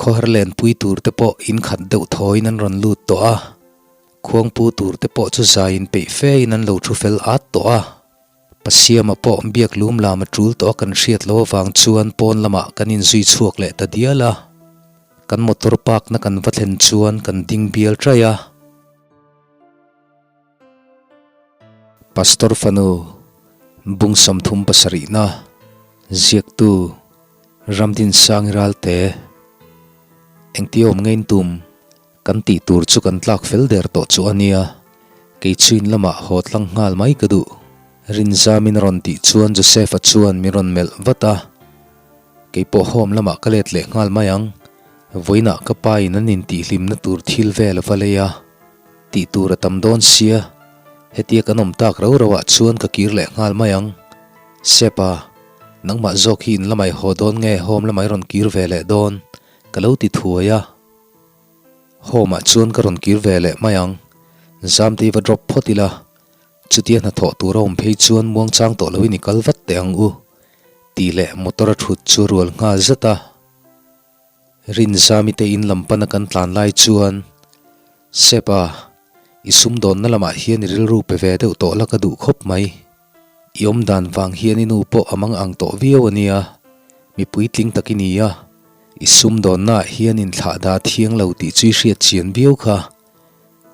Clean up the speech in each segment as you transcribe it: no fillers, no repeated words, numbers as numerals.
Khawhar lenpui tur te pawh in khat deuh thawiin an rawn lut tawh a, khuangpu tur te pawh chu zaiin peih fe in an lo thu fel at tawh a. Pasiama pawh biak lum lam a tul tawh a kan hriat loh avang chuan pawn lamah kan inzui chhuak leh ta dial a. Kan motor park na kan va thlen chuan kan ding bial ṭaih a. Pastor fanu bung 37na ziaktu Ramdinsangi Ralte engti awm ngein tum kan tih tur chu kan tlak fel der tawh chu a nia, kei chuin lamah haw tlang nghal mai ka duh. Rinzamin a rawn tih chuan Joseph-a chuan min rawn melh vat a, kei pawh home lamah ka let leh nghal mai ang, vawiinah ka pa in an intihhlimna tur thil vel a va lei a. Tih tur a tam dawn sia, hetia kan awm tak rau rauah chuan ka kir leh nghal mai ang. Sepa, nangmah zawk hi in lamai haw dawn nge home lamai rawn kir ve leh dawn? Ka lo ti thuai a. Home ah chuan ka rawn kir ve leh mai ang. Zamte i va drop phawt ila, chutia hnathawh tur a awm phei chuan muangchang tawh loin i kal vat teh ang u, tih leh motor a thut chu a rual nghal zat a. Rinzami te in lam pana kan tlan lai chuan, Sepa, i sumdawnna lamah hian i rilru pe ve deuh tawh la ka duh khawp mai. I awm dan vang hian i nu pawh a mang ang tawh viau a nia, mi puitling tak i ni a, i sumdawnnaah hian inthlah dah thiang lo tih chu i hriat chian viau kha.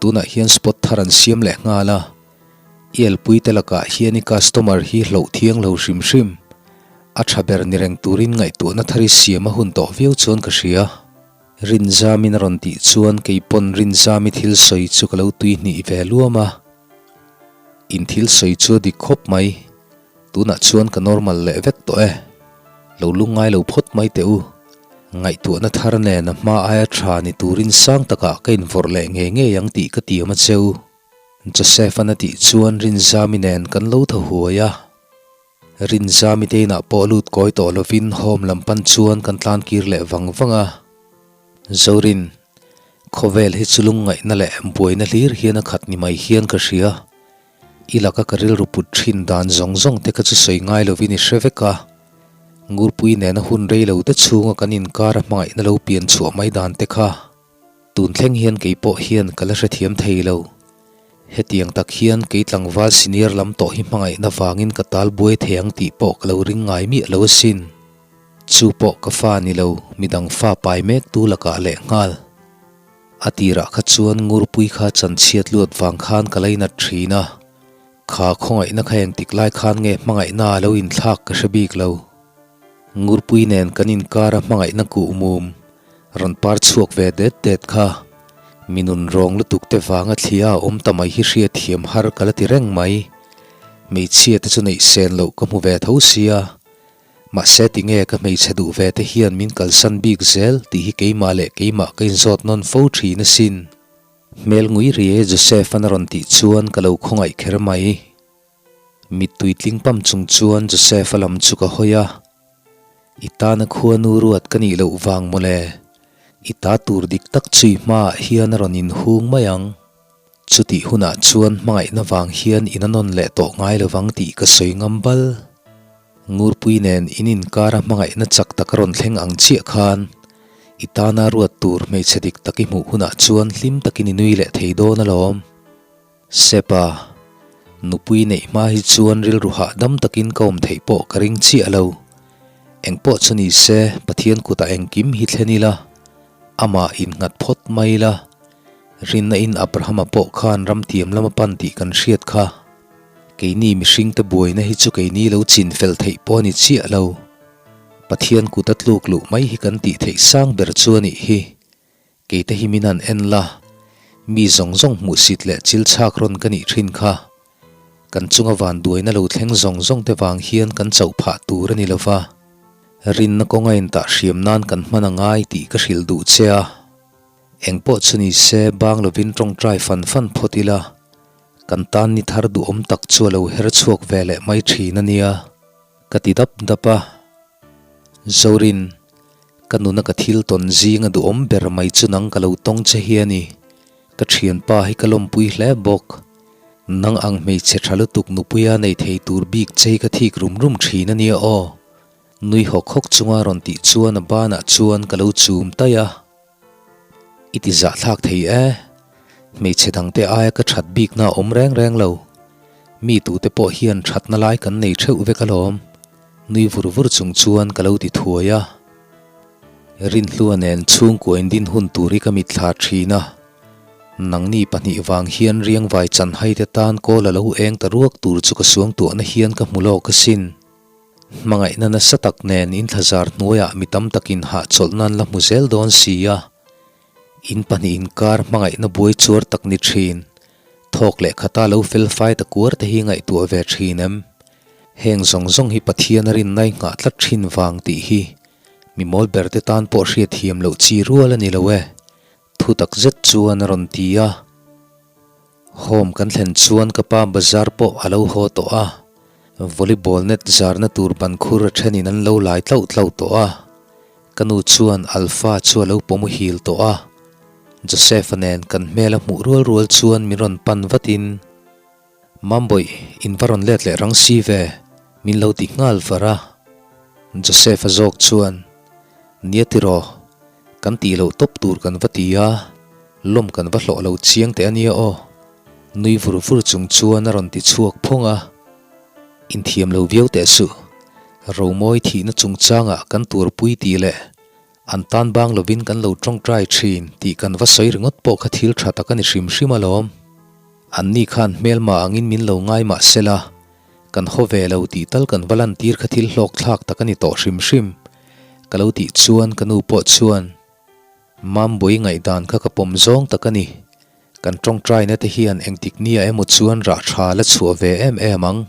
Tunah hian spot thar an siam leh nghal a, i elpui te lakah hian i customer hi hloh thiang lo hrim hrim. A tha ber ni reng turin ngaihtuahna thar i siam a hun tawh viau chuan ka hria. Rinzamin a rawn tih chuan kei pawn Rinzami thil sawi chu ka lo tui hnih ve luam a. In thil sawi chu a dik khawp mai. Tunah chuan ka normal leh vek tawh e. Lo lungngai lo phawt mai teh u. Ngaihtuahna thar nen a hma aia tha ni turin sang takah ka invawrh leh ngei ngei ang tih ka tiam a cheu. Joseph-an a tih chuan Rinzami nen kan lo tha huai a. Rinzami te inah pawh lut kawi tawh lovin home lam pan chuan kan tlan kir leh vang vang a. Zorin, khawvel hi chu lungngaihna leh buaina hlir hian a khat ni mai hian ka hria. I laka ka rilru put thin dan zawng zawng te kha chu sawi ngai lovin i hre vek a. Ngurpui nena hun rei lo te chhunga kan inkar a hmangaihna lo pian chhuah mai dan te kha tun thleng hian kei pawh hian ka la hrethiam thei lo. Hetiang tak hian kei tlangval senior lam tawh hi hmangaihna vangin ka tal buai thei ang tih pawh ka lo ring ngai miah lo asin. Chu pawh ka fa ni lo, midang fa pai mek tu lakah lehnghal. A tirah kha chuan Ngurpui kha chanchhiat luat vang khan ka lainat thin a, kha khawngaihna kha engtik lai khan nge hmangaihna a lo inthlak ka hre bik lo. Ngurpui nen kan inkara hmangaihna kuh mum rawn par chhuak ve det det kha mi nun rawng lutuk te vanga thlia a awm ta mai hi hriatthiam har ka la ti reng mai. Hmeichhia te chu neih sen loh ka hmu ve tho sia. Mahse tinge ka hmeichhe duh ve te hian min kalsan bik zel tih hi keimah leh keimah ka inzawt nawn fo thin asin. Hmel ngui rie Joseph-an a rawn tih chuan ka lo khawngaih kher mai. Mittui tling pam chung chuan Joseph-a lam chu ka hawi a, I tana khuanu ruat ka nih loh vang mawle, i ta tur dik tak chu i hmaah hian a rawn inhung mai ang. Chutih hunah chuan hmangaihna vang hian in a nawn leh tawh ngai lovang tih ka sawi ngam bal. Ngurpui nen in inkara hmangaihna chak tak a rawn thleng ang chiah khan i tana ruat tur hmeichhe dik tak i hmuh hunah chuan hlim takin i nui leh thei dawn alawm. Sepa, nupui neih hma hi chuan rilru hahdam takin ka awm theih pawh ka ring chiah lo. Engpawh chu ni se Pathian kutah engkim hi thlen ila, amah innghat phawt mai ila. Rinna in Abrahama pawh khan ram tiam lama pan tih kan hriat kha. Keini mihringte buaina hi chu keini lo chin fel theih pawh a ni chiah lo. Pathian kut a tluk luh mai hi kan tih theih sang ber chu a nih hi. Keite hi min han en la, mi zawng zawng hmuhsit leh chil chhak rawn ka nih thin kha. Kan chunga van duaina lo thleng zawng zawng te vang hian kan chauh phah tur a ni lo va. Rinna kawnga intah hriam nan kan hman a ngai tih ka hrilh duh che a. Eng pawh chu ni se bang lovin tawngtai fan fan phawt ila, kan tan ni thar duhawm tak chu a lo her chhuak ve leh mai thin a nia, ka ti dap dap a. Zorin, ka nuna ka thil tawn zinga duhawm ber mai chu nang ka lo tawng che hi a ni. Ka thianpa hi ka lawmpui hle bawk. Nang ang hmeichhe tha lutuk nupuia nei thei tur bik che hi ka thik rum rum thin a nia aw. Nui hawk hawk chunga rawn tih chuan a banah chuan ka lo chum taih a. I ti zahthlak thei e. Hmeichhe dangte aia ka that bikna a awm reng reng lo. Mi tute pawh hian thatna lai kan nei theuh vek alawm. Nui vur vur chung chuan ka lo ti thuai a. Rinhlua nen chhungkua indin hun tur hi ka mitthla thin a. Nangni pahnih vang hian riangvai chanhai te tan kawl a lo eng ta ruak tur chu ka suangtuahna hian ka hmu lawk asin. Hmangaihna nasa tak nen inthlazar hnuaiah mi tam takin hahchawlh nan la hmu zel dawn si a. In pahnih inkar hmangaihna buai chuar tak ni thin. Thawk leh khata lo fel fai ta kuar te hi ngaihtuah ve thin em? Heng zawng zawng hi Pathian a rinnai nghah tlat thin vang tih hi mi mawl ber te tan pawh hriatthiam loh chi rual a ni lo e. Thu tak zet chuan a rawn ti a. Home kan thlen chuan ka pa bazar pawh a lo haw tawh a, volleyball net zarna tur ban khur a thenin an lo lai tlauh tlauh tawh a. Ka nu chuan Alpha chu a lo pawm hil tawh a, Joseph-a nen kan hmel a hmuh rual rual chuan min rawn pan vatin, Mambawih, in va rawn let leh rang si ve, min lo ti nghal var a. Joseph-a zawk chuan, Nia tiraw, kan tih loh tawp tur kan va ti a, lawm kan va hlawh lo chiang teh a nia aw. Nui vur vur chung chuan a rawn ti chhuak phawng a. Inthiam lo viau teh suh, Romawi thihna chungchangah kan turpui tih leh an tan bang lovin kan lo tawngtai thin tih kan va sawi ringawt pawh kha thil tha tak a ni hrim hrim alawm. Anni khan hmelma angin min lo ngai mah sela, kan haw ve lo tih tal kan va lantir kha thil hlawk thlak tak a ni tawh hrim hrim. Ka lo tih chuan ka nu pawh chuan, Mambui ngaihdan kha ka pawm zawng tak a ni. Kan tawngtaina te hian engtik nia emaw chuan rah tha la chhuah ve em em ang,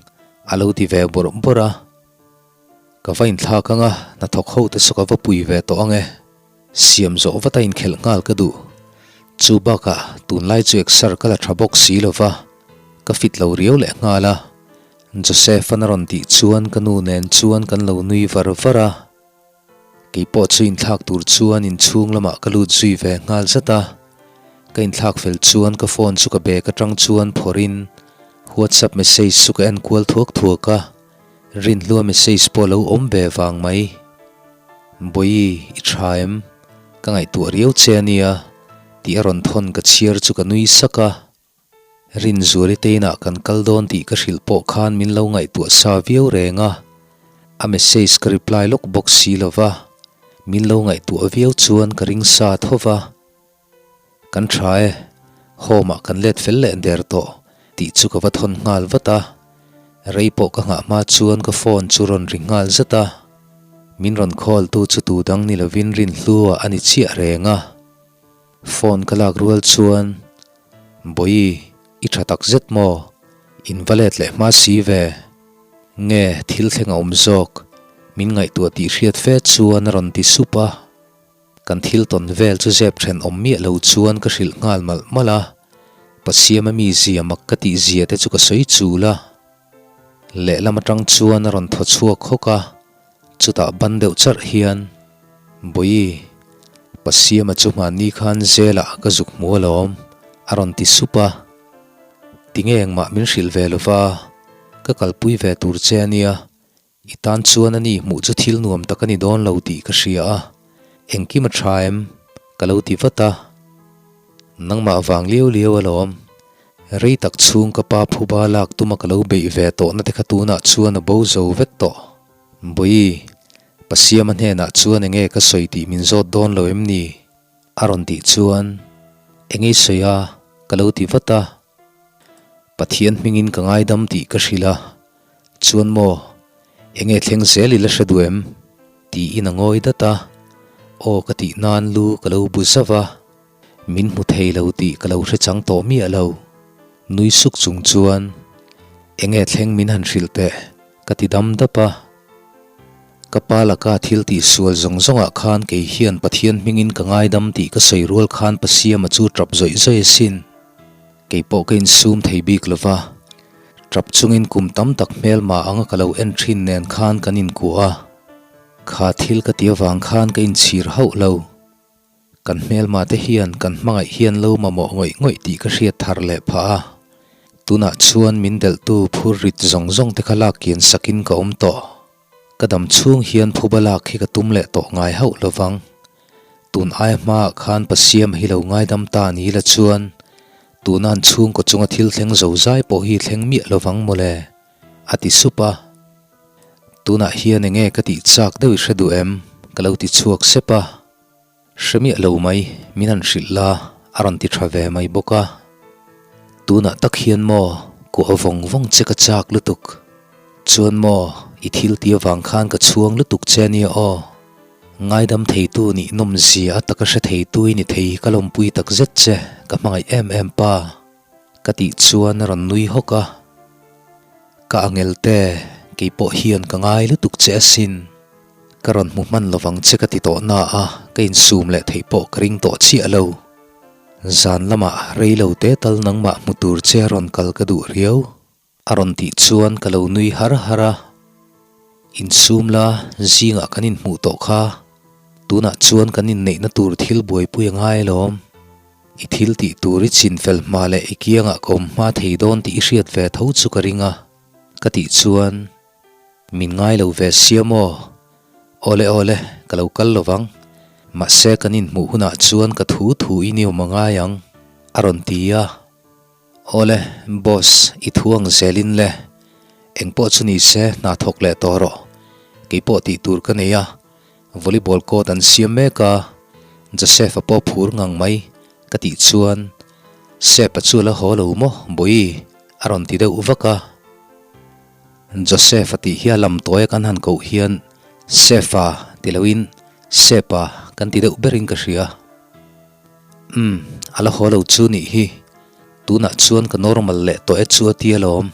a lo ti ve bawrh bawrh a. Ka va inthlak ang a, hnathawk ho te saw ka va pui ve tawh ang e. Siam zawh vat a inkhelh nghal ka duh. Chu bakah tunlai chu exer ka la tha bawk si lo va, ka fit lo riau leh nghal a. Joseph-an a rawn tih chuan ka nu nen chuan kan lo nui var var a. Kei pawh chu inthlak tur chuan inchhung lamah ka lut zui ve nghal zat a. Ka inthlak fel chuan ka phone chu ka bag atang chuan phawrhin WhatsApp message chu ka en kual thuak thuak a. Rinhlua message pawh lo awm ve vang mai. Bawihi, i tha em? Ka ngaihtuah riau che a nia, tih a rawn thawn ka chhiar chu ka nui sak a. Rinzuali te inah kan kal dawn tih ka hrilh pawh khan min lo ngaihtuah sa viau reng a. A message ka reply lawk bawk si lo va, min lo ngaihtuah viau chuan ka ring sa tho va. Kan tha e, home ah kan let fel leh der tawh tih chu ka va thawn nghal vat a, rei pawh ka nghah hma chuan ka phone chu rawn ri nghal zat a, min rawn call tu chu tu dang ni lovin Rinhlua a ni chiah reng a, phone ka lak rual chuan Bawihi i tha tak zet maw? In va let leh hma si ve. Nge thil thleng a awm zawk? Min ngaihtuah tih hriat fe chuan a rawn ti sup a. Kan thil tawn vel chu zep then awm miah lo chuan ka hrilh nghal malh malh a, Pasiama mi zia mak ka tih zia te chu ka sawi chul a. Lehlam atang chuan a rawn thaw chhuak hawk a, chutah ban deuh charh hian, Bawihi, Pasiama chu hmanni khan zelah ka zuk hmu alawm, a rawn ti sup a. Tinge engmah min hrilh ve lova, ka kalpui ve tur che a nia, I tan chuan a ni hmuh chu thil nuam tak a ni dawn lo tih ka hria a, engkim a tha em? Ka lo ti vat a. Nangmah vang liau liau alawm. Rei tak chhung ka pa phuba lak tuma ka lo beih ve tawhna te kha tunah chuan a bo zo vek tawh. Bawihi, Pasiama hnenah chuan enge ka sawi tih min zawt dawn lo em ni? A rawn tih chuan, Enge i sawi a? Ka lo ti vat a. Pathian hmingin ka ngaidam tih ka hrilh a. Chuan maw, enge thleng zel i la hre duh em? Tiin a ngawi dat a, aw ka tih nan lu ka lo bu zauh a, min hmu thei lo tih ka lo hre chang tawh miah lo. Nui suk chung chuan, Enge thleng min han hrilh teh, ka ti dam dap a. Ka pa laka thil tih sual zawng zawngah khan kei hian Pathian hmingin ka ngaidam tih ka sawi rual khan Pasiama chu tap zawih zawih asin. Kei pawh ka insum thei bik lo va, tap chungin kum tam tak hmelma anga ka lo en thin nen khan kan inkuah a, kha thil ka ti avang khan ka inchhir hauh lo. Kan hmelma te hian kan hmangaih hian lo mamawh ngawih ngawih tih ka hriat thar leh phah a, tunah chuan min delhtu phur rit zawng zawng te kha lak kian sakin ka awm tawh. Ka dam chhung hian phuba lak hi ka tum leh tawh ngai hauh lovang. Tun ai hmaah khan Pasiam hi lo ngaidam ta ni la chuan tuna an chhungkaw chunga thil thleng zo zai pawh hi thleng miah lovang mawle, a ti sup a. Tunah hian enge ka tih chak deuh i hre duh em? ka lo ti chhuak sep a. Hre miah lo mai, min han hrilh la, a rawn ti tha ve mai bawk a. Tunah tak hian maw, kuah vawng vawng che ka chak lutuk. Chuan maw, i thil ti avang khan ka chhuang lutuk che ania aw. Ngaidam theitu nih nawm zia a taka hre theitu i ni thei ka lawmpui tak zet che, ka hmangaih em em pa. Ka tih chuan a rawn nui hawk a. Ka angel te, kei pawh hian ka ngai lutuk che asin. Ka rawn hmu hman lovang che ka ti tawh na a, ka insum leh theih pawh ka ring tawh chiah lo. Zan lamah rei lo te tal nangmah hmu tur che a rawn kal ka duh riau. A rawn tih chuan ka lo nui har har a. Insum la, zingah kan inhmuh tawh kha. Tunah chuan kan inneihna tur thil buaipui a ngai alawm. I thil tih tur i chin fel hma leh i kiangah ka awm hma thei dawn tih i hriat ve tho chu ka ring a, ka tih chuan. Min ngai lo ve sia maw? Awle awle, ka lo kal lo vang. Mahse kan inhmuh hunah chuan ka thu thu i ni awm a ngai ang, a rawn ti a. Awle, boss, i thu ang zelin le. Engpawh chu ni se, hna thawk leh tawh rawh. Keipawh tih tur ka nei a, volleyball court an siam mek a, Joseph-a pawh phur ngang mai, ka tih chuan Sep-a chu a la haw lo maw, Bawihi? a rawn ti deuh vak a. Joseph a tih hi a lam tawi a kan han koh hian Sefa ti loin Sepa kan ti deuh berin ka hria. Umm, a la haw lo chu nih hi. Tunah chuan ka normal leh tawh e chu a ti alawm.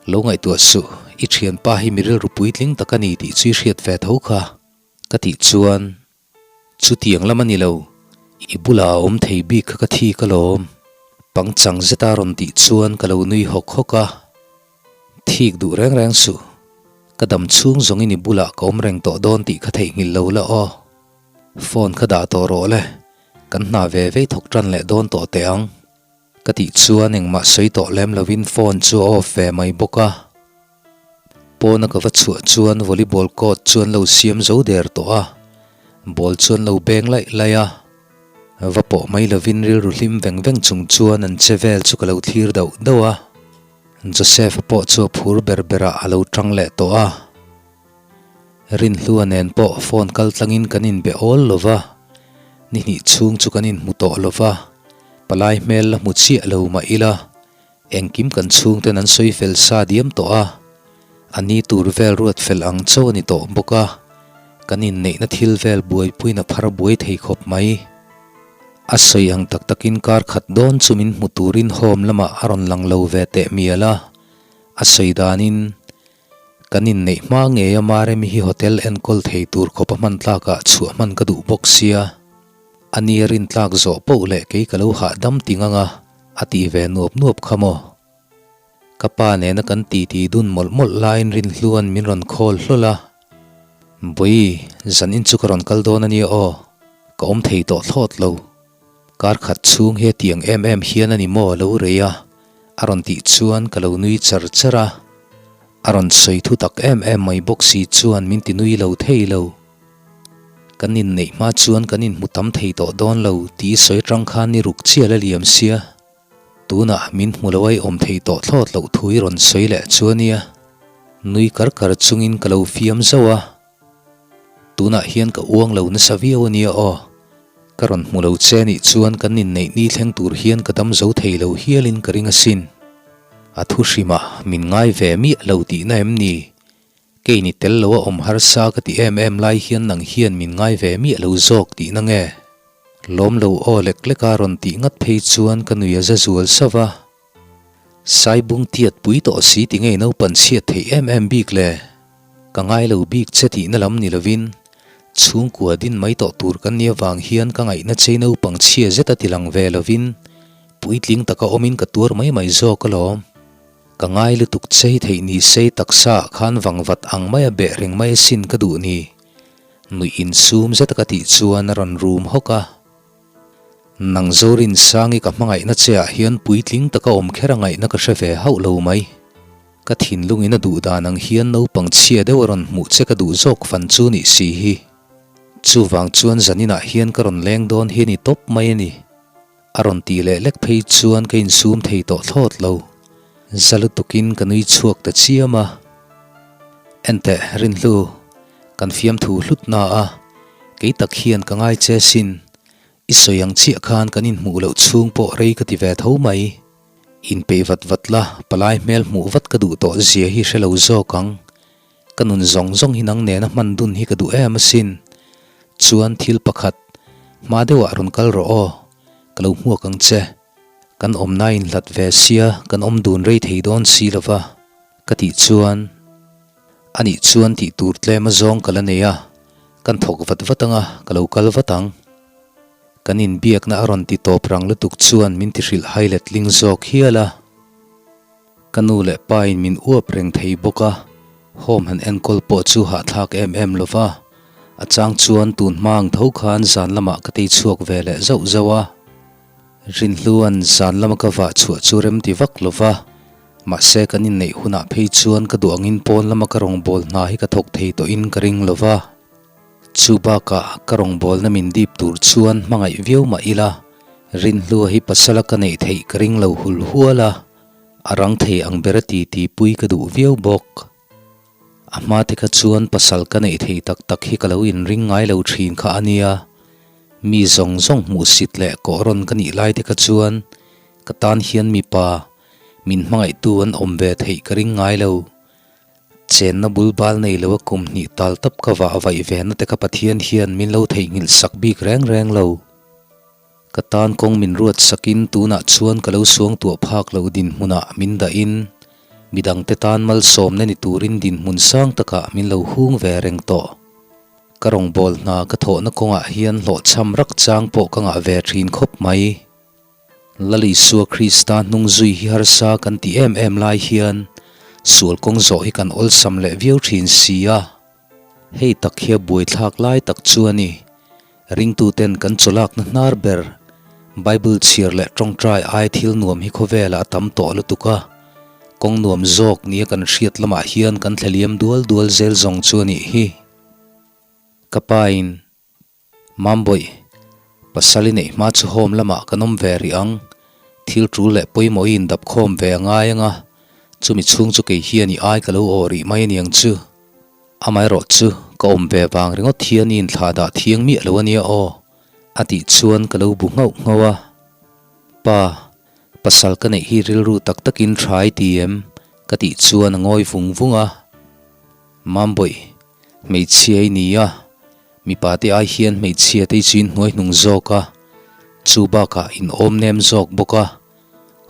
Lo ngaihtuah suh, i thianpa hi mi rilru puitling tak a ni tih chu i hriat ve tho kha ka tih chuan Chutiang lam a ni lo, i bulah a awm thei bik kha ka thik alawm. Pangchang zeta rawn tih chuan ka lo nui hawk hawk a. Thik duh reng reng suh, ka dam chhung zawngin i bulah ka awm reng tawh dawn tih kha theihnghilh lo la aw. Phone kha dah tawh rawh le, kan hna ve vei thawk tan leh dawn tawh teh ang. Ka tih chuan engmah sawi tawh lem lovin phone chu a off ve mai bawk a. Pawna ka va chhuah chuan volleyball court chu an lo siam zo der tawh a, ball chu an lo beng laih laih a. Va pawh mai lovin rilru hlim veng veng chung chuan an che vel chu ka lo thlir dauh dauh a. Joseph-a pawh chu a phur ber berah a lo tang leh tawh a. Rinhlua nen pawh phone kal tlangin kan inbe awl lo va, ni hnih chhung chu kan inhmu tawh lo va, palai hmel la hmu chiah lo mah ila, engkim kan chhungten an sawi fel sa diam tawh a, a ni tur vel ruat fel ang chauh a ni tawh bawk a, kan inneihna thil vel buaipuiin a phar buai thei khawp mai. A sawi ang tak takin kar khat dawn chu min hmu turin home lamah a rawn lang lo ve teh mial a, a sawi danin Kan inneih hma ngei a Maremi hi hotel enkawl thei tur khawp a hman tlakah chhuah hman ka duh bawk sia. A ni a rin tlak zawh poh leh kei ka lo hahdam ti ngang a, a tih ve nuap nuap kha maw. Ka pa nena kan titi dun mawlh mawlh laiin Rinhlua'n min rawn call hlawl a. Bawihi, zan in chu ka rawn kal dawn a nia aw. Ka awm thei tawh thlawt lo. Kar khat chhung he tiang em em hian a ni maw lo rei a, a rawn tih chuan ka lo nui char char a. A rawn sawi thu tak em em mai bawk si chuan min ti nui lo thei lo. Kan inneih hma chuan kan inhmu tam thei tawh dawn lo tih sawi atang khan ni ruk chial a liam sia. Tunah min hmu lo ai awm thei tawh thlawt loh thu i rawn sawi leh chu a nia. Nui kar kar chungin ka lo fiam zauh a. Tunah hian ka uang lo nasa viau a nia aw. Ka rawn hmu lo che nih chuan kan inneih ni thleng tur hian ka dam zo thei lo hialin ka ring asin. A thu hrimah min ngai ve miah lo tihna em ni? Keini tel lo a awm harsa ka ti em em lai hian nang hian min ngai ve miah lo zawk tihna nge? Lawm lo aw lek lek a rawn tih ngat phei chuan ka nui a za zual sauh a. Saibung tiat pui tawh si ti ngei naupan chhiat theih em em bik le? Ka ngai lo bik che tihna lam ni lovin, chhungkua din mai tawh tur kan nia vang hian ka ngaihna chei naupang chhia zet a ti lang ve lovin, puitling taka awmin ka tuar mai mai zawk alawm. Ka ngai lutuk che hi theih ni sei taksa ah khan vangvat ang maia beh reng mai asin ka duh ni. Nuih insum zeta ka tih chuan a rawn rum hawk a. Nang Zorinsangi ka hmangaihna che ah hian puitling taka awm kher a ngaihna ka hre ve hauh lo mai. Ka thinlungin a duh dan ang hian naupang chhia deuh a rawn hmuh che ka duh zawk fan chu nih si hi. Chuvang chuan zaninah hian ka rawn leng dawn hi a ni tawp mai a ni. A rawn tih leh lek phei chuan ka insum thei tawh thlawt lo. Za lutukin ka nui chhuak ta chiam a. Enteh, Rinhlu, kan fiamthu hlut na a, kei tak hian ka ngai che sin. I sawi ang chiah khan kan inhmuh loh chhung pawh rei ka ti ve tho mai. Inpeih vat vat la, palai hmel hmuh vat ka duh tawh zia hi hre lo zawk ang. Ka nun zawng zawng hi nang nena hman dun hi ka duh em asin. Chuan thil pakhat, hma deuhah rawn kal rawh aw, ka lo hmuak ang che. Kan awmna inhlat ve sia kan awm dun rei thei dawn si lo va, ka tih chuan, Anih chuan tih tur tlem azawng ka la nei a, kan thawk vat vat anga ka lo kal vat ang. Kan inbiakna a rawn ti tawp rang lutuk chuan min ti hrilh hai letling zawk hial a. Ka nu leh pa in min uap reng thei bawk a, home han enkawl pawh chu hahthlak em em lo va, a chang chuan tun hma ang tho khan zan lamah ka tei chhuak ve leh zauh zauh a. Rinhluan zan lama ka vah chhuah chu rem ti vak lo va, mahse kan inneih hunah phei chuan ka duh angin pawn lama ka rawngbâwl hna hi ka thawk thei tawhin ka ring lo va. Chu bakah ka rawngbawlna min dip tur chuan hmangaih viau mah ila, Rinhlua hi pasala ka neih theih ka ring lo hul hual a, a rang thei ang bera ti ti pui ka duh viau bawk. A hma te kha chuan pasal ka neih theih tak tak hi ka lo inring ngai lo thin kha a nia, mi zawng zawng hmuhsit leh kawhrawn ka nih lai te kha chuan ka tan hian mipa min hmangaihtu an awm ve theih ka ring ngai lo. Chenna bul bal nei lo a kum hnih tal tap ka vah vaih ve na te kha Pathian hian min lo theihnghilh sak bik reng reng lo. Ka tan kawng min ruat sakin tunah chuan ka lo suangtuah phak lo dinhmunah min dahin midangte tan malsawmna ni turin dinhmun sang takah min lo hung ve reng tawh. Ka rawngbâwl hna ka thawhna kawngah hian hlawhchham rak chang pawh ka ngah ve thin khawp mai. Lal Isua Krista hnung zui hi harsa kan ti em em lai hian sual kawng zawh hi kan awlsam leh viau thin si a. Hei tak hi a buaithlak lai tak chu a ni. Ringtuten kan chawlakna hnar ber, Bible chhiar leh tawngtai ai thil nuam hi khawvelah a tam tawh lutuk a. Kawng nuam zawk nia kan hriat lamah hian kan thleliam dual dual zel zawng chu a nih hi. Ka pain. Mambawih, pasal i neih hma chu home lamah kan awm ve rih ang. Thil tul leh pawimawh i indap khawm ve a ngai ang a, chumi chhung chu kei hian i ai ka lo aw rih mai aniang chu. Amaherawh chu ka awm ve vang ringawt hian i inthlah dah thiang miah lo ania aw, a tih chuan ka lo bu nghauh nghauh a. Pa, pasal ka neih hi rilru tak takin tha i ti em? ka tih chuan a ngawi vung vung a. Mambawih, hmeichhia i ni a, mipa te ai hian hmeichhia te chu in hnuai hnung zawk a, chu bakah in awm nem zawk bawk a,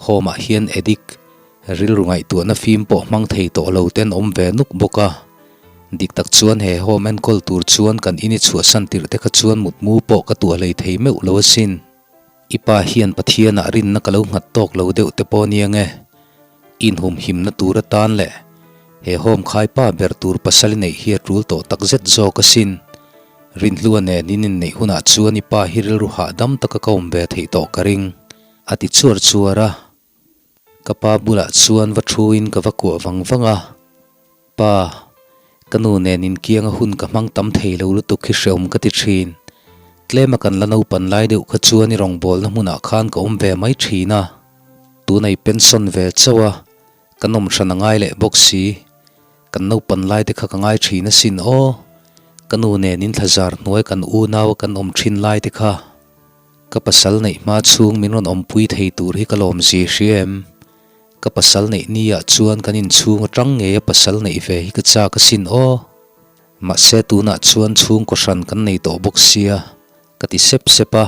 home ah hian addict, rilru ngaihtuahna fim pawh hmang thei tawh lo ten awm ve nuk bawk a, dik tak chuan he home enkawl tur chuan kan in i chhuahsan tirh te kha chuan mutmu pawh ka tuah hlei thei meuh lo asin. I pa hian Pathianah rinna ka lo nghat tawk lo deuh te pawh nia nge? Inhumhimna tur atan leh he home khai pa ber tur pasal i neih hi a tul tawh tak zet zawk asin. Rinhlua nen in inneih hunah chuan i pa hi rilru hahdam taka ka awm ve theih tawh ka ring, a ti chuar chuar a. Ka pa bulah chuan va thuin ka va kuah vang vang a, Pa, ka nu nen inkianga hun ka hmang tam thei lo lutuk hi hreawm ka ti thin. Tlema kan la naupan lai deuh kha chuan i rawngbawlna hmunah khan ka awm ve mai thin a. Tuna i pension ve chauh a, ka nawm hran a ngai leh bawk si. Kan naupan lai te kha ka ngai thin asin aw. Ka nu nen inthlazar hnuai kan unau a kan awm thin lai te kha. Ka pasal neih hma chhung min rawn awmpui thei tur hi ka lawm zi hria em? Ka pasal neih ni ah chuan kan inchhung atang ngei a pasal neih ve hi ka chak asin aw. Mahse tunah chuan chhungkaw hran kan nei tawh bawk sia, ka ti sep sep a.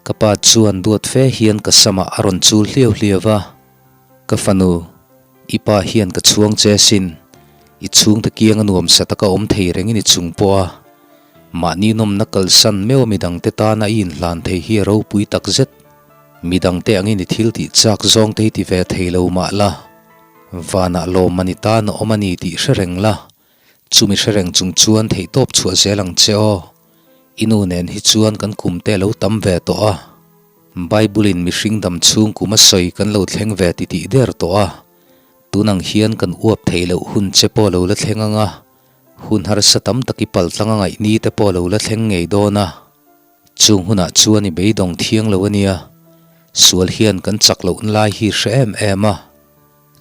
Ka pa chuan duat fe hian ka samah a rawn chul hliau hliau a. Ka fanu, i pa hian ka chhuang che sin. I chhungte kiang a nuamsa taka awm thei rengin i chung pawh a. Mahni nawmna kalsan meuh a midangte tana i inhlan thei hi a ropui takzet. Midangte angin i thil tih chak zawng te hi ti ve thei lo mah la, vanah lawmman i tan a awm a ni tih hre reng la, chumi hre reng chung chuan theihtawp chhuah zel ang che aw. I nu nen hi chuan kan kum te a lo tam ve tawh a. Bible-in mihring dam chhung kum a sawi kan lo thleng ve titih der tawh a. Tun ang hian kan uap theih loh hun che pawh lo la thleng ang a, hun harsa tam tak i pal tlang a ngaih ni te pawh lo la thleng ngei dawn a. Chung hunah chuan i beidawng thiang lo a nia, sual hian kan chak lohna lai hi hre em em a.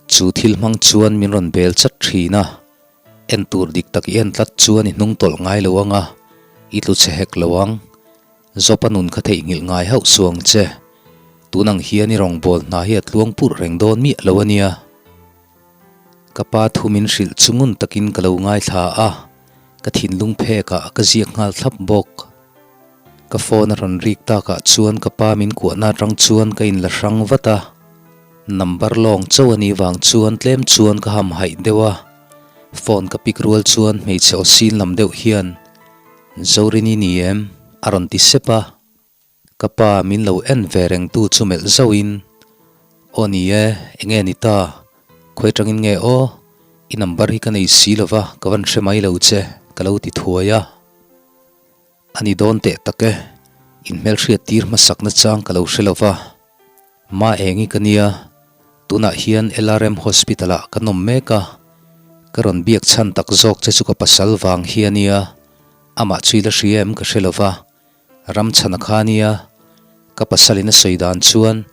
Chu thil hmang chuan min rawn bel chat thin a, en tur dik tak i en tlat chuan i hnung tawlh ngai lo ang a, i tlu chhe hek lo ang. Zawpa nun kha theihnghilh ngai hauh suang che. Tun ang hian i rawngbâwl hna hi a tluang purh reng dawn miah lo a nia. Ka pa thu min hrilh chu ngun takin ka lo ngaithla a, ka thinlung phekah ka ziak nghal thlap bawk. Ka phone a rawn rik takah chuan ka pa min kuahna atang chuan ka inla hrang vat a. Number lawng chauh a nih vang chuan tlem chuan ka hamhaih deuh a. Phone ka pick rual chuan hmeichhe aw sin lam deuh hian Zorini ni em? a rawn ti sep a. Ka pa min lo en ve reng tu chu melh zauhin, Aw ni e, enge ni ta? Khawi atangin nge aw? I number hi ka nei si lo va, ka van hre mai lo che, ka lo ti thuai a. A ni dawn teh tak e, inhmelhriat tir hmasakna chang ka lo hre lo va. Ma engi ka nia, tunah hian LRM Hospital ah ka nawm mek a, ka rawn biak chhan tak zawk che chu ka pasal vang hi a nia, amah chu i la hria em ka hre lo va, Ramchhana kha nia, ka pasalin a sawi dan chuan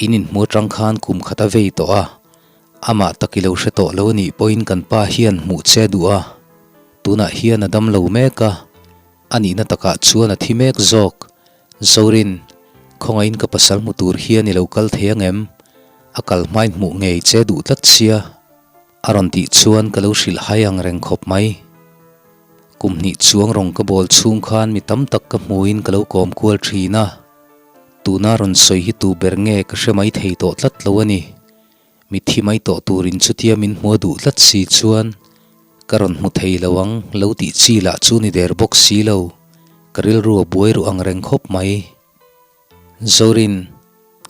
in inhmu atang khan kum khat a vei tawh a, amah tak i lo hre tawh lo a nih pawhin kan pa hian hmuh che duh a, tunah hian a dam lo mek a, a nihna takah chuan a thi mek zawk. Zorin, khawngaihin ka pasal hmu tur hian i lo kal thei ang em? A kal hmain hmuh ngei che duh tlat sia. A rawn tih chuan ka lo hrilh hai ang reng khawp mai. Kum hnih chuang rawng ka bawl chhung khan mi tam tak ka hmuin ka lo kawm kual thin a. Tuna rawn sawi hi tu ber nge ka hre mai thei tawh tlat lo a ni. Mitthi mai tawh turin chutia min hmua duh tlat si chuan ka rawn hmu thei lo ang lo tih chi lah chu ni der bawk si lo, ka rilru a buai ruh ang reng khawp mai. Zorin,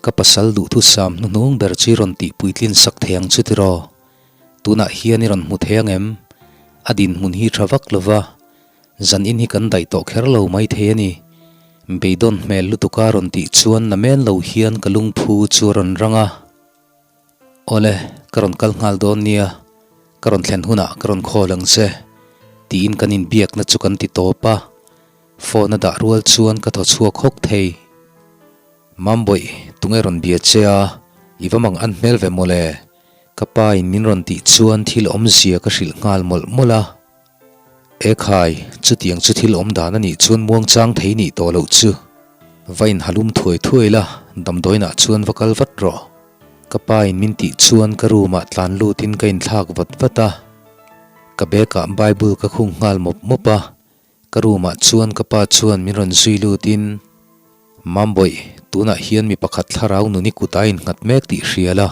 ka pasal duhthusam hnuhnung ber chu i rawn tih puitlin sak thei ang chu tiraw? Tunah hian i rawn hmu thei ang em? A dinhmun hi tha vak lo va, zan in hi kan daih tawh kher lo mai thei a ni. Beidawn hmel lutuka rawn tih chuan na men lo hian ka lungphu chu a rawn rang a. Awle, ka rawn kal nghal dawn nia, ka rawn thlen hunah ka rawn call ang che, tiin kan inbiakna chu kan ti tawp a, phone a dah rual chuan ka thaw chhuak hawk thei. Mambawih, tunge rawn bia che a, i va mang an hmel ve mawle, ka pa in min rawn tih chuan thil awmzia ka hrilh nghal mawlh mawlh a. Ekhai, chutiang chu thil awm dan a nih chuan muangchang thei nih tawh loh chu. Va inhalum thuai thuai la, damdawiinah chuan va kal vat rawh. Ka pa in min tih chuan ka room ah tlan lut in ka inthlak vat vat a. Ka bag ah Bible ka khung nghal mawp mawp a. Ka room ah chuan ka pa chuan min rawn zui lut in, Mambawih, tunah hian mi pakhat thlarau nuni kut a innghat mek tih hria la.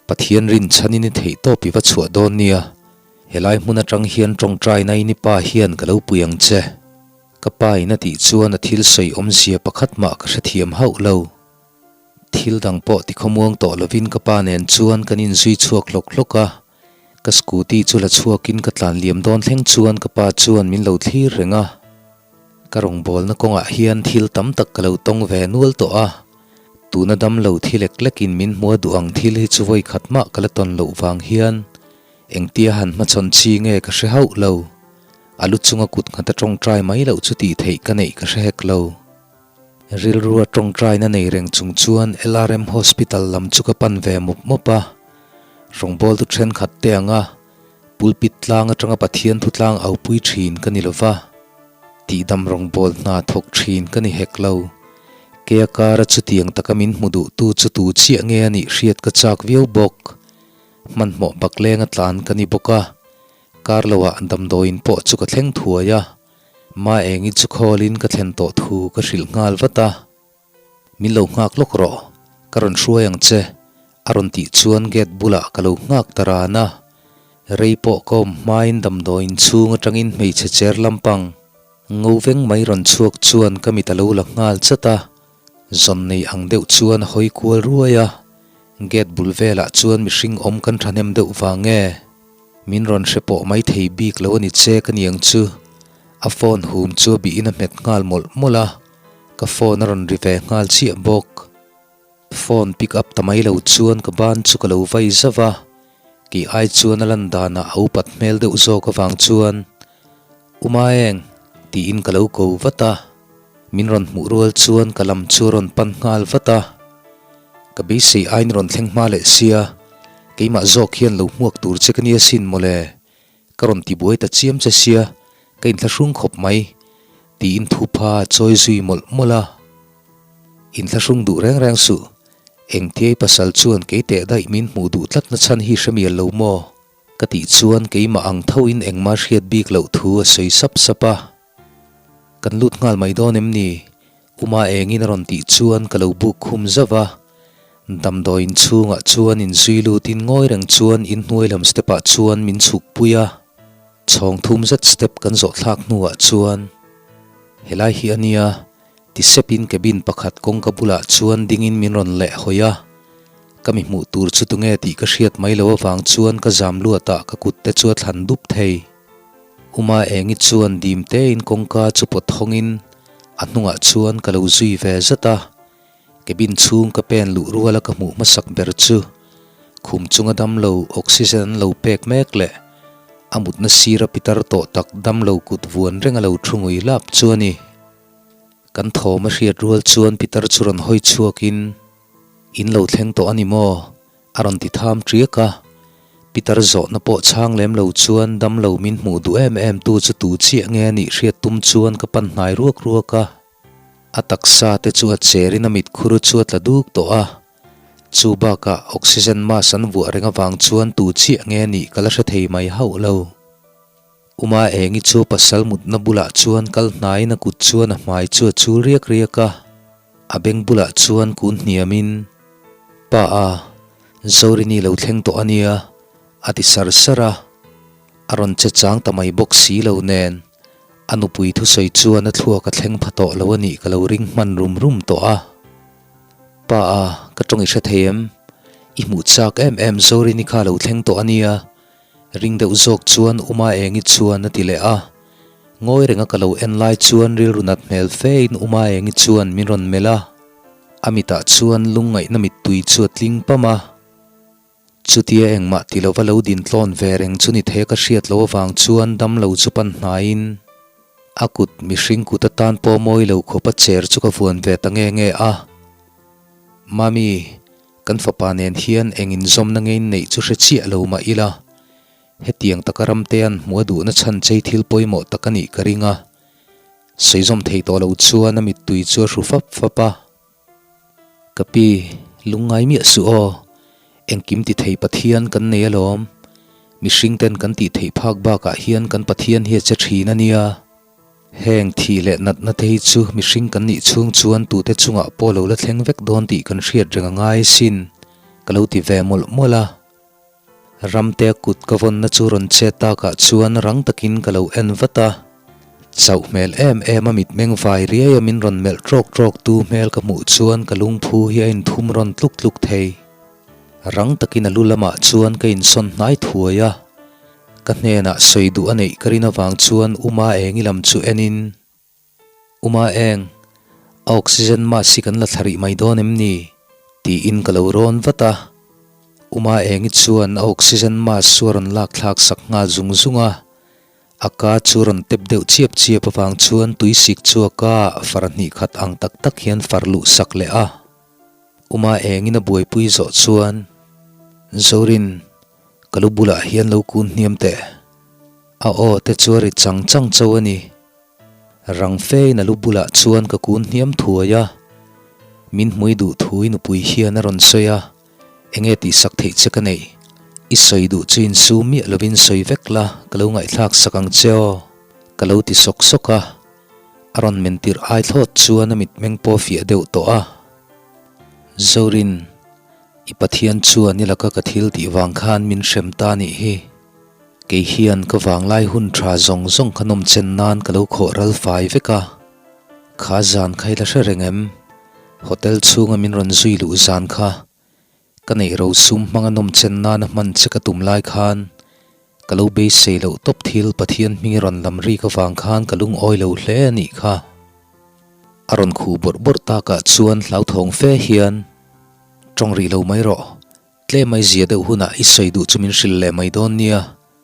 Pathian rin chhanin i theih tawp i va chhuah dawn nia. Helai hmun atang hian tawngtaina in i pa hian ka lo pui ang che. Ka pa in a tih chuan a thil sawi awmzia pakhat mah ka hrethiam hauh lo. Thil dang pawh tikhawmuang tawh lovin ka pa nen chuan kan inzui chhuak hlawk hlawk a. Ka scooty chu la chhuakin ka tlan liam dawn thleng chuan ka pa chuan min lo thlir reng a. Ka rawngbawlna kawngah hian thil tam tak ka lo tawng ve nual tawh a, tuna dam lo thi lek lekin min hmua duh ang thil hi chu vawi khat mah ka la tawn loh vang hian engtia han hmachhawn chi nge ka hre hauh lo. A lu chunga kut nghat a tawngtai mai loh chu tih theih ka neih ka hre hek lo. Rilrua tawngtaina nei reng chung chuan LRM Hospital lam chu ka pan ve mawp mawp a, rawngbawltu thenkhat te anga Pulpit tlang atanga Pathian thu tlang aupui thin ka ni lova, tihdam rawngbâwl hna thawk thin ka ni hek lo. Kea kara chutiang taka min hmu duhtu chu tu chiah nge a nih hriat ka chak viau bawk. Hmanhmawh baklenga tlan ka ni bawk a, kar loah damdawiin pawh chu ka thleng thuai a, Ma Engi chu khawlin ka thlen tawh thu ka hrilh nghal vat a. Min lo nghak lawk rawh, ka rawn hruai ang che, a rawn tih chuan gate bulah ka lo nghak ta ran a. Rei pawh ka awm hmain damdawiin chhung atangin hmeichhe cher lampang ngo veng mai rawn chhuak chuan ka mit a lo la nghal chat a, zawn nei ang deuh chuan a hawi kual ruai a. Gate bul velah chuan mihring awm kan thahnem deuh vang nge? Min rawn hre pawh mai thei bik lo a ni che ka niang chu. A phone hum chu a bihin a hmet nghal mawlh mawlh a. Ka phone a rawn ri ve nghal chiah bawk. Phone pick up ta mai lo chuan ka ban chu ka lo vai zauh a. Kei ai chuan a lan danah a upat hmel deuh zawk avang chuan, U Maeng, tiin ka lo ko vat a. Min rawn hmuh rual chuan ka lam chu a rawn pan nghal vat a. Ka beisei aiin rawn thleng hma leh sia, keimah zawk hian lo hmuak tur che ka nia sin mawle. Ka rawn tibuai ta chiam che sia, ka inthlahrung khawp mai, tiin thupha a chawi zui mawlh mawlh a. Inthlahrung duh reng reng suh, Engtiai pasal chuan kei teh daih min hmuh duh tlat na chhan hi hre mial lo maw? Ka tih chuan keimah ang thoin engmah hriat bik loh thu a sawi sap sap a. Kan lut nghal mai dawn em ni? Uma engin a rawn tih chuan ka lo buk khum zauh a. Damdawiin chhungah chuan inzui lutin ngawi reng chuan inhnuai lam step ah chuan min chhuk pui a. Chhawng thum zet step kan zawh thlak hnuah chuan helai hi a nia ti sepin cabin pakhat kawngka bulah chuan dingin min rawn leh hawi a. Ka mi hmuh tur chu tunge tih ka hriat mai lo avang chuan ka zam luatah ka kut te chu a thlan dup thei. Uma Engi chuan dim tein kawngka chu pawt hawngin a hnungah chuan ka lo zui ve zat a. Cabin chhung ka pen luh ruala ka hmuh hmasak ber chu khum chunga damlo oxygen an lo pek mek leh a mutna sira pitar tawh tak damlo kut vuan reng a lo thu ngui lap chu a ni. Kan thawm a hriat rual chuan pitar chu rawn hawi chhuakin, In lo thleng tawh a ni maw? a rawn ti tham ṭiak a. Pitar zawhna pawh chhang lem lo chuan damlo min hmuh duh em em tu chu tu chiah nge a nih hriat tum chuan ka pan hnai ruak ruak a. A taksa te chu a cherin a mitkhur chu a tla duk tawh a, chu bakah oxygen mask an vuah reng avang chuan tu chiah nge nih ka la hre thei mai hauh lo. Uma Engi chu pasal mutna bulah chuan kal hnaiin a kut chuan a hmai chu a chul riak riak a, a beng bulah chuan kun hniamin, Pa a, Zorini lo thleng tawh a nia, a ti sar sar a, a rawn che chang ta mai bawk si lo nen. A nupui thusawi chuan a thluak a thleng pha tawh lo a nih ka lo ring hman rum rum tawh a. Pa a, ka tawng i hre thei em? I hmuh chak em em Zorini kha lo thleng tawh a nia. Ring deuh zawk chuan Uma Engi chuan a ti leh a. Ngawi renga ka lo en lai chuan rilru nat hmel fe in Uma Engi chuan min rawn melh a. A mitah chuan lungngaihna mittui chu a tling pam a. Chutia engmah ti lova lo din tlawn ve reng chu ni thei ka hriat loh avang chuan damlo chu pan hnaiin a kut mihring kut atan pawh mawi lo khawp a chair chu ka vuan ve ta nge nge a. Mami, kan fapa nen hian eng inzawmna nge in neih chu hre chiah lo mah ila, hetiang taka Ramtea'n hmuh a duhna chhan chei thil pawimawh tak a nih ka ring a. Sawi zawm thei tawh lo chuan a mittui chu a hru fap fap a. Ka pi, lungngai miah suh aw. Engkim ti thei Pathian kan nei alawm. Mihring ten kan tih theih phak bakah hian kan Pathian hi a che thin a nia. Heng thih leh natna te hi chu mihring kan nih chhung chuan tute chungah pawh lo la thleng vek dawn tih kan hriat reng a ngai sin, ka lo ti ve mawlh mawlh a. Ramtea kut ka vawnna chu rawn che takah chuan rang takin ka lo en vat a. Chauh hmel em em a mitmeng vai riai a min rawn melh trawk trawk tu hmel ka hmuh chuan ka lungphu hi a inthum rawn tluk tluk thei. Rang takin a lu lamah chuan ka insawn hnai thuai a. Ka hnenah sawi duh a neih ka rin avang chuan Uma Engi lam chu enin. Uma eng, a oxygen mask hi kan la thla rih mai dawn em ni? tiin ka lo rawn vat a. Uma engi chuan a oxygen mask chu a rawn lak thlak sak nghal zung zung a. A ka chu rawn tep deuh chiap chiap avang chuan tui sik chu a ka ah far hnih khat ang tak tak hian far luh sak leh a. Uma engin a buaipui zawh chuan, Zorin, ka lu bulah hian lo kun hniam teh. A aw te chu a ri chang chang chauh a ni. Rang fein a lu bulah chuan ka kun hniam thuai a, min hmui duh thu i nupui hian a rawn sawi a, enge tihsak theih che ka neih? I sawi duh chu insum miah lovin sawi vek la, ka lo ngaihthlak sak ang che aw, ka lo ti sawk sawk a, a rawn men tirh ai thlawt chuan a mitmeng pawh fiah deuh tawh a. Zorin, i Pathian chuan i laka ka thil tih vang khan min hrem ta nih hi. Kei hian ka vanglai hun tha zawng zawng kha nawm chen nan ka lo khawh ral fai vek a. Kha zan kha i la hre reng em? Hotel chhunga min rawn zui luh zan kha. Ka neih ro sum hmanga nawm chen nana hman che ka tum lai khan ka lo beisei loh tawp thil Pathian hming i rawn lam rik avang khan ka lungawi lo hle a nih kha. A rawn khuh bawrh bawrh takah chuan hlauthawng fe hian tawng rih lo mai rawh. Tlem ai zia deuh hunah i sawi duh chu min hrilh leh mai dawn nia,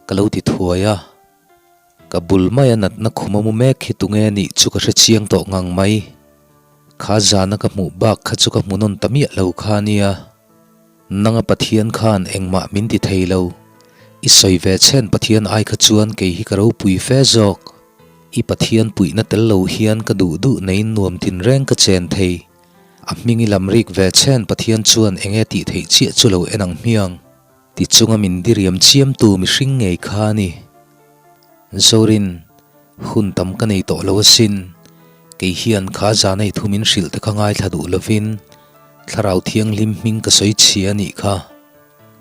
ka lo ti thuai a. Ka bul maia natna khum a mu mek hi tunge nih chu ka hre chiang tawh ngang mai. Kha zana ka hmuh bak kha chu ka hmu nawn ta miah lo kha nia. Nanga Pathian khan engmah min ti thei lo. I sawi ve chhen Pathian ai kha chuan kei hi ka ropui fe zawk. I Pathian puihna tel lo hian ka duh duh neiin nuam tinreng ka chen thei. A hming i lam rik ve chhen Pathian chuan enge tih theih chiah chu lo en ang hmiang. Ti chunga min diriam chiamtu mihring ngei kha a ni. Zorin, hun tam ka nei tawh lo asin. Kei hian kha zan ei thu min hrilh te kha ngaithla duh lovin Thlarau Thianghlim hming ka sawi chhia a nih kha.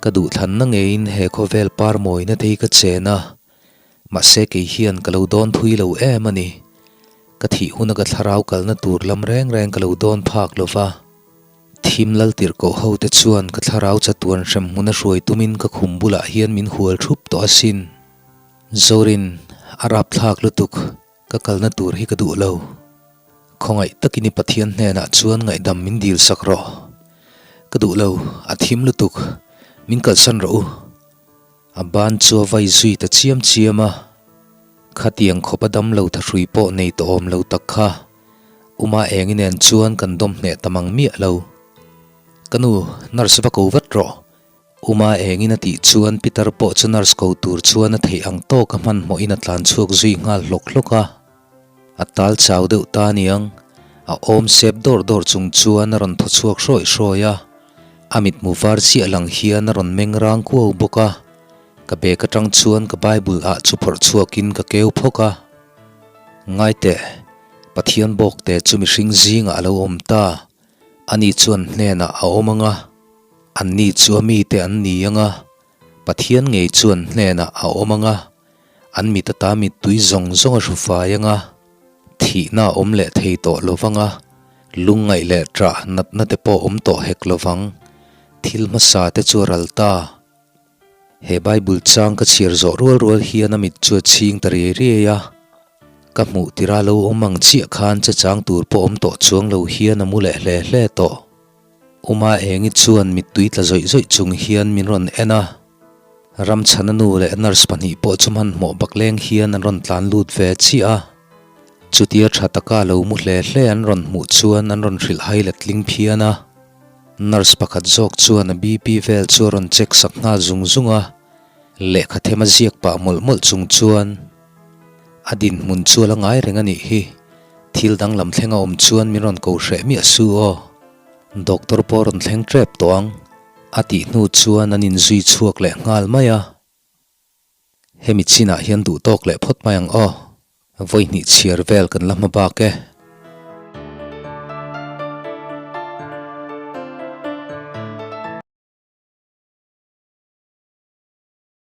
Ka duhthlanna ngeiin he khawvel par mawina te hi ka chen a, mahse kei hian ka lo dawn thui lo em a ni. Ka thih huna ka thlarau kalna tur lam reng reng ka lo dawn phak lo va. Thim lal tirhkoh ho te chuan ka thlarau chatuan hrem hmun a hruai tumin ka khum bulah hian min hual thup tawh asin. Zorin, a rapthlak lutuk, ka kalna tur hi ka duh lo. Khawngaih takin i Pathian hnenah chuan ngaihdam min dil sak rawh. Ka duh lo, a thim lutuk, min kalsan rawh u. A ban chu a vai zui ta chiam chiam a, khatiang khawp a damlo thahrui pawh nei tawh awm lo tak kha Uma Engi nen chuan kan dawm hneh ta mang miah lo. Ka nu, nurse va ko vat rawh. Uma Engin a tih chuan Peter pawh chu nurse ko tur chuan a theih ang tawk a hmanhmawhin a tlan chhuak zui nghal hlawk hlawk a. A tal chau deuh ta aniang, a awm sep dawr dawr chung chuan a rawn thaw chhuak hrawih hrawih a, a mitmu var chiah lang hian a rawn meng rang kuau bawk a. Ka bag atang chuan ka Bible ah chu phawrh chhuakin ka keu phawk a. Ngai teh, Pathian bawkte chu mihring zingah a lo awm ta, ani chuan hnenah a awm ang a, anni chu a mite an ni ang a, Pathian ngei chuan hnenah a awm ang a, an mit ata mittui zawng zawng a hru fai ang a, thihna a awm leh thei tawh lo vang a, lungngaih leh ṭah natna te pawh awm tawh hek lo vang, thil hmasa te chu a ral ta. He Bible chang ka chhiar zawh rual rual hian a mit chu a chhing ta riai riai a, ka hmuh tira lo awm ang chiah khan che chang tur pawh awm tawh chuang lo hian a mu leh hle hle tawh. Uma Engi chuan mittui tla zawih zawih chung hian min rawn en a, Ramchhana nu leh nurse pahnih pawh chu hmanhmawh bakleng hian an rawn tlan lut ve chiah a. Chutia tha taka lo mu hle hle an rawn hmuh chuan an rawn hrilh hai letling phian a. Nurse pakhat zawk chuan a BP vel chu a rawn check sak nghal zung zung a, lehkha them a ziak pah mawlh mawlh chung chuan a dinhmun chu a la ngai reng a nih hi, thil danglam thleng a awm chuan min rawn ko hreh miah su aw. Doctor pawh rawn thleng tep tawh ang, a tih hnu chuan an inzui chhuak leh nghal mai a. Hemi chinah hian duh tawk leh phawt mai ang aw. Vawi hnih chhiar vel kan la hma bak e.